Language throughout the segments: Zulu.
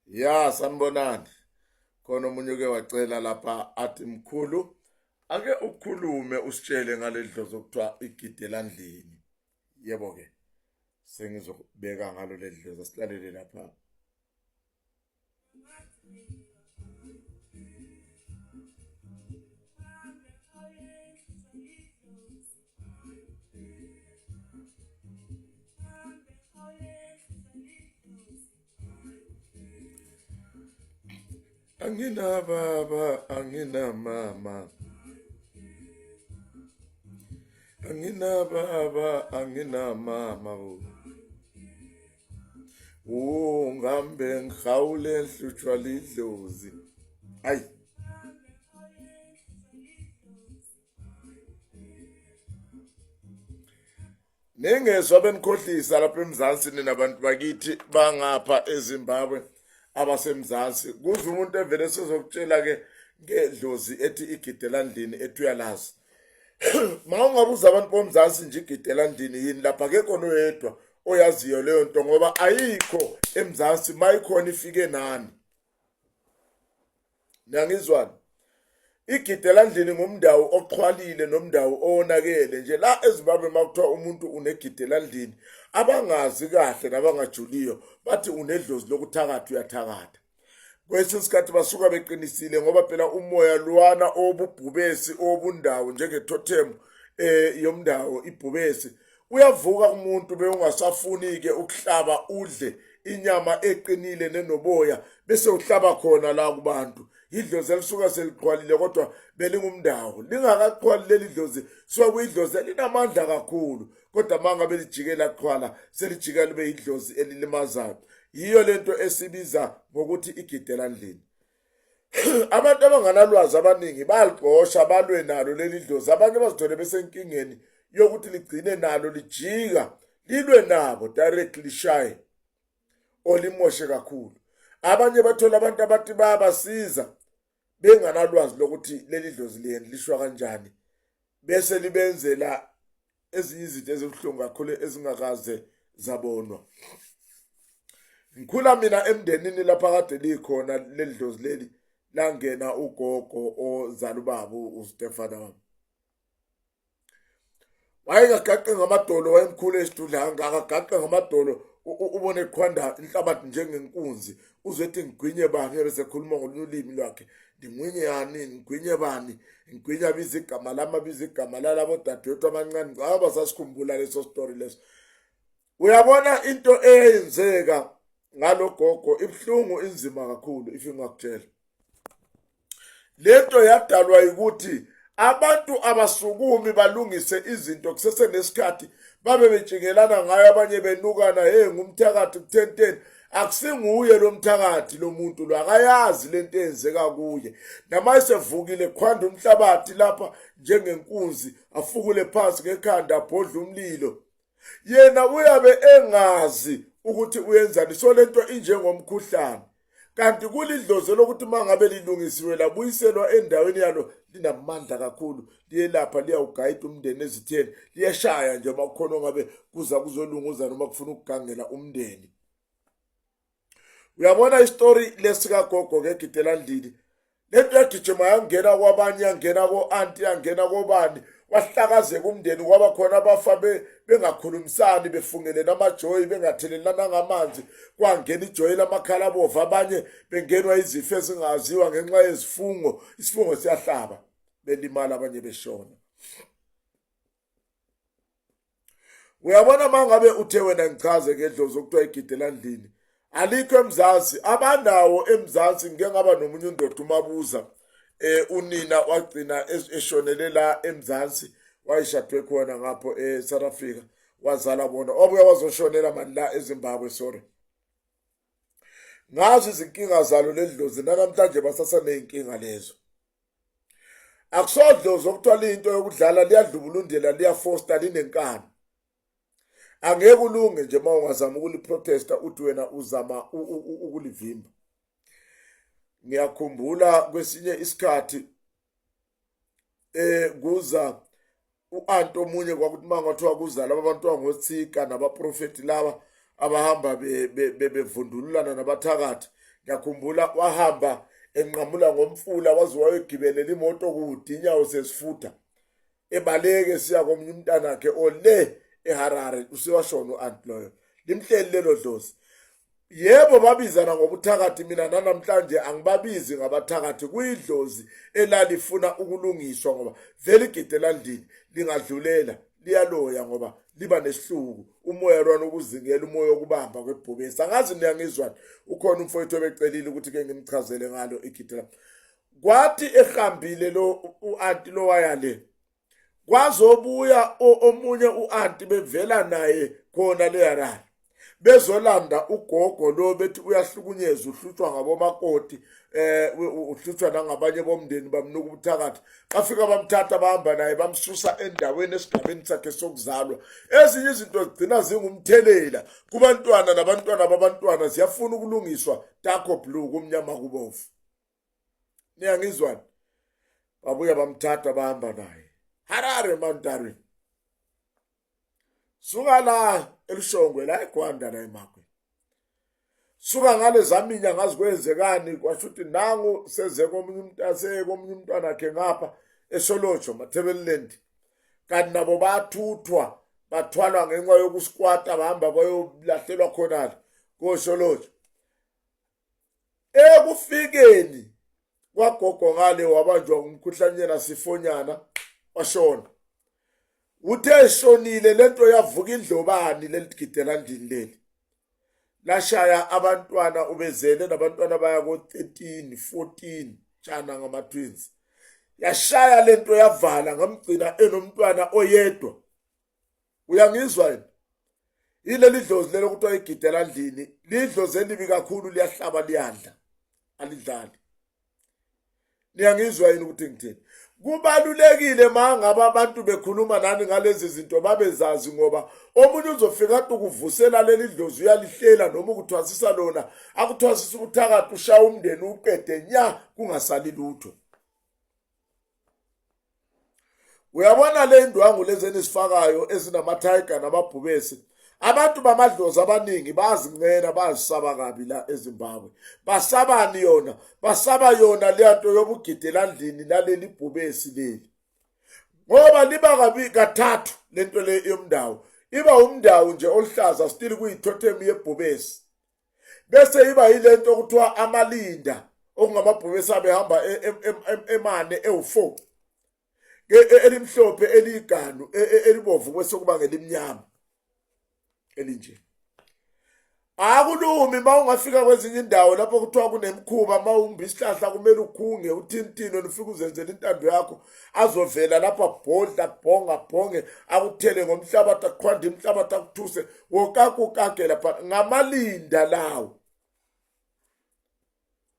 Ya sanibonani. Khona omunye uke wacela lapha athi mkhulu ake ukhulume usitshele ngaleli dlozi okuthiwa igidelandlini. Yebo ke sengizobeka ngalo leli dlozi asilalele lapha. Angina baba, angina mama. Angina baba, angina mama. Oh, ngambe ngihawule ngihlutshwa lidlozi. Ayi. Ningezwa benikhohlisa lapha eMzansi nina bantu bakithi bangapha eZimbabwe abaseMzansi kuze umuntu evele sezokutshela ke ngedlozi ethi igidelandlini ethi uyalazi ma ungabuza abantu bomzansi nje igidelandlini yini lapha akekho noyedwa oyaziyo leyo nto ngoba ayikho emzansi mayikhona ifike nani Niyangizwani? Igidelandlini ngumndawo oxhwalile nomndawo owonakele nje la eZimbabwe makuthiwa umuntu unegidelandlini abangazi kahle nabangajuliyo bathi unedlozi lokuthakatha uyathakatha. Kwesinye isikhathi basuka beqinisile ngoba phela umoya lwana obubhubesi obundawo njengetotem yomndawo ibhubesi uyavuka kumuntu bewungasafuni-ke ukuhlaba udle inyama eqinile nenoboya bese uhlaba khona la kubantu idlozi elisuka seliqhwalile kodwa belingumndawo lingakaqhwali leli dlozi suka kuyidlozi elinamandla kakhulu kodwa uma ngabe lijike laqhwala selijika libe yidlozi elilimazayo yiyo lento esibiza ngokuthi igidelandlini abantu abanganalwazi abaningi bayaligxosha balwe nalo leli dlozi abanye bazithole besenkingeni yokuthi ligcine nalo lijika lilwe nabo direct lishaye olimoshe kakhulu abanye bathola abantu abathi bayabasiza benganalwazi lokuthi leli dlozi lihendlishwa kanjani bese libenzela ezinye izinto ezibuhlungu kakhulu ezingakaze zabonwa ngikhula mina emndenini lapha kade likhona leli dlozi leli langena ugogo ozala ubaba uStefana wami wayengagaqe ngamadolo wayemkhulu esidudla kangaka agaqe ngamadolo ubone eqhwanda inhlabathi njengenkunzi uzethi ngigwinye bani bese ekhuluma ngolunye ulimi lwakhe ndingwinye yani ngigwinye bani ngigwinya abiza igama lami abiza igama lalabo dadewethu abancane ngicabanga sasikhumbula leso story leso uyabona into eyenzeka ngalogogo ibuhlungu inzima kakhulu if ngingakutshela lento yadalwa ukuthi abantu abasukumi balungise izinto kusesenesikhathi babe betshingelana ngayo abanye benukana hey ngumthakathi kuthenteni akusinguye lo mthakathi lo muntu lo akayazi lento eyenzeka kuye nama esevukile khwanda umhlabathi lapha njengenkunzi afukule phansi ngekhanda abhodle umlilo yena uyabe engazi ukuthi uyenzani so lento injengomkhuhlane kanti kulidlozi lokuthi uma ngabe lilungisiwe labuyiselwa endaweni yalo linamandla kakhulu liyelapha liyawugayida umndeni ezitheni liyashaya nje uma kukhona ongabe kuza kuzolunguza noma kufuna ukugangela umndeni uyabona isitori lesikagogo ngegidelandlini lento yagijima yangena kwabanye yangena ko-anti yangena kobani wahlakazeka umndeni kwaba khona abafa bengakhulumisani befungelene amajoyi bengathelelana ngamanzi kwangena ijoyi lamakhala abovu abanye bengenwa izifo ezingaziwa ngenxa yezifungo isifungo siyahlaba belimala abanye beshona uyabona uma ngabe uthe wena ngichaze ngedlozi okuthiwa igidelandlini alikho emzansi abanawo emzansi ngike ngaba nomunye undoda umabuza eh unina wagcina eshonele la emzansi wayeshadwe khona ngapho eSouth Africa wazala bona wabuya wazoshonela mani la eZimbabwe sorry ngazi izinkinga zalo ledlozi nanamhlanje basasaneyinkinga lezo akusodlozi okuthiwa liyinto yokudlala liyadlubulundela liyafosta linenkani angeke ulunge nje uma ungazama ukuliprotesta uthi wena uzama ukulivimba ngiyakhumbula kwesinye isikhathi kuza u-anti omunye kwakuthi uma ngathiwa kuza laba bantu angotsika nabaprofethi laba abahamba bevundululana nabathakathi Ngiyakhumbula wahamba enqamula ngomfula waze wayogibelela imoto kude inyawo sezifutha ebaleke siya komunye umntanakhe ole eHarare usewashona u-aunt loyo limhleli lelo dlozi yebo babizana ngobuthakathi mina nanamhlanje angibabizi ngabathakathi kuyidlozi elalifuna ukulungiswa ngoba vele igide landini lingadlulela liyaloya ngoba liba nesihluku umoya lwana ukuzingela umoya okubamba kwebhubesi angazi niyangizwani ukhona umfowethu obecelile ukuthi ke ngimchazele ngalo igide la kwathi ehambile lo u-anti lo waya le kwazobuya omunye u-anti bevela naye khona leharare bezolanda ugogo lo bethi uyahlukunyezwa uhlutshwa ngabomakoti eh uhlutshwa nangabanye bomndeni bamnuka ubuthakathi bafika bamthatha bahamba naye bamsusa endaweni esigabeni sakhe sokuzalwa ezinye izinto zigcina zingumthelela kubantwana nabantwana babantwana ziyafuna ukulungiswa dark blue kumnyama kubovu niyangizwani babuya bamthatha bahamba naye Harare Mount Darwin suka la elushongwe la eGwanda la eMagwe suka ngale zaminya ngazi kwenzekani kwasho ukuthi nangu seze komunye umntase komunye umntwana wakhe ngapha eSolojo Matabeleland kanti nabo bathuthwa bathwalwa ngenxa yokusikwata bahamba bayolahlelwa khona koSolojo ekufikeni kwagogo ngale wabanjwa umkhuhlanyana sifonyana washona uthe eshonile lento yavuka indlobani leligidela ndini leli lashaya abantwana ubezele nabantwana baya ko-13 14 tshana ngama-twins yashaya lento yavala ngamgcina enomntwana oyedwa uyangizwa yini yileli dlozi lelo kuthiwa igidela ndlini lidlozi elibi kakhulu liyahlaba liyadla alidlali niyangizwa yini ukuthi ngithini kubalulekile ma ngabe abantu bekhuluma nani ngalezi zinto babezazi ngoba omunye uzofika athi ukuvusela leli dlozi uyalihlela noma ukuthwasisa lona akuthwasisa ubuthakathi ushaya umndeni uqede nya kungasali lutho Uyabona le ndwangu lezi enizifakayo ezinama-tiger namabhubesi abantu bamadlozi abaningi bayazincena bayazisaba kabi la eZimbabwe basabani yona basaba yona leya nto yobugidelandlini naleli bhubesi leli ngoba liba kabi kathathu lento le yomndawo iba umndawo nje oluhlaza still kuyithothemu yebhubesi bese iba yilento okuthiwa amalinda okungamabhubesi abehamba e, e, e, emane ewu-4 elimhlophe eliyiganu elibovu bese kuba ngelimnyama elinje akulumi uma ungafika kwezinye indawo lapho kuthiwa kunemikhuba uma umba isihlahla kumele ukhunge uthintine ufike uzenzele intando yakho azovela lapho abhodla bhonga bhonge akuthele ngomhlabathi akuqhwande imhlabathi akuthuse wokakukake lapha ngamalinda lawo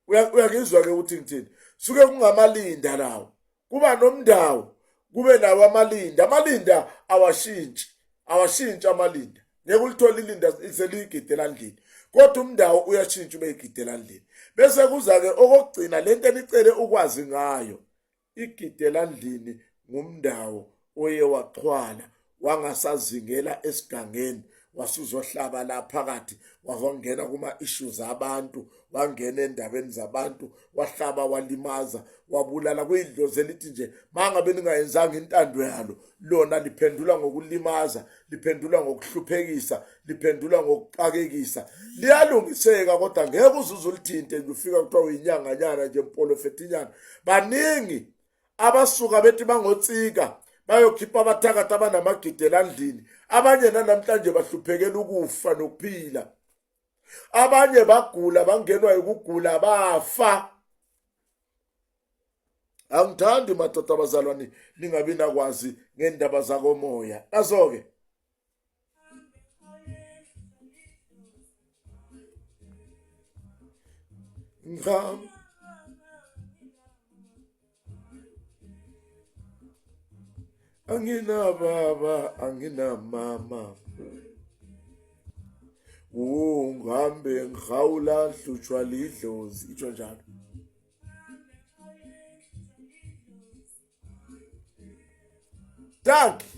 uyangizwa ke ukuthi ngithini suke kungamalinda lawo kuba nomndawo kube nawo amalinda amalinda awashintshi awashintshi amalinda ngeke ulithole ilinda seliyigidela ndlini kodwa umndawo uyashintsha ube igidela ndlini bese kuza-ke okokugcina lento enicele ukwazi ngayo Igidelandlini ngumndawo oye waxhwala wangasazingela esigangeni wasuzohlaba la phakathi wangena kuma-issues abantu wangena endabeni zabantu wahlaba walimaza wabulala kuyidlozi elithi nje mangabe ningayenzanga intando yalo lona liphendula ngokulimaza liphendula ngokuhluphekisa liphendula ngokuxakekisa liyalungiseka kodwa ngeke uzuze ulithinte nje ufika kuthiwa uyinyanganyana nje mpolofethinyana baningi abasuka bethi bangotsika bayokhipha abathakathi abanamagidi elandlini abanye nanamhlanje bahluphekela ukufa nokuphila abanye bagula bangenwa yikugula bafa angithandi madoda abazalwane ningabi nakwazi ngendaba zakomoya nazo-ke Ngam Anginababa anginamama Ungihambe ngihawula hlutshwa lidlozi itsho njalo Dankie.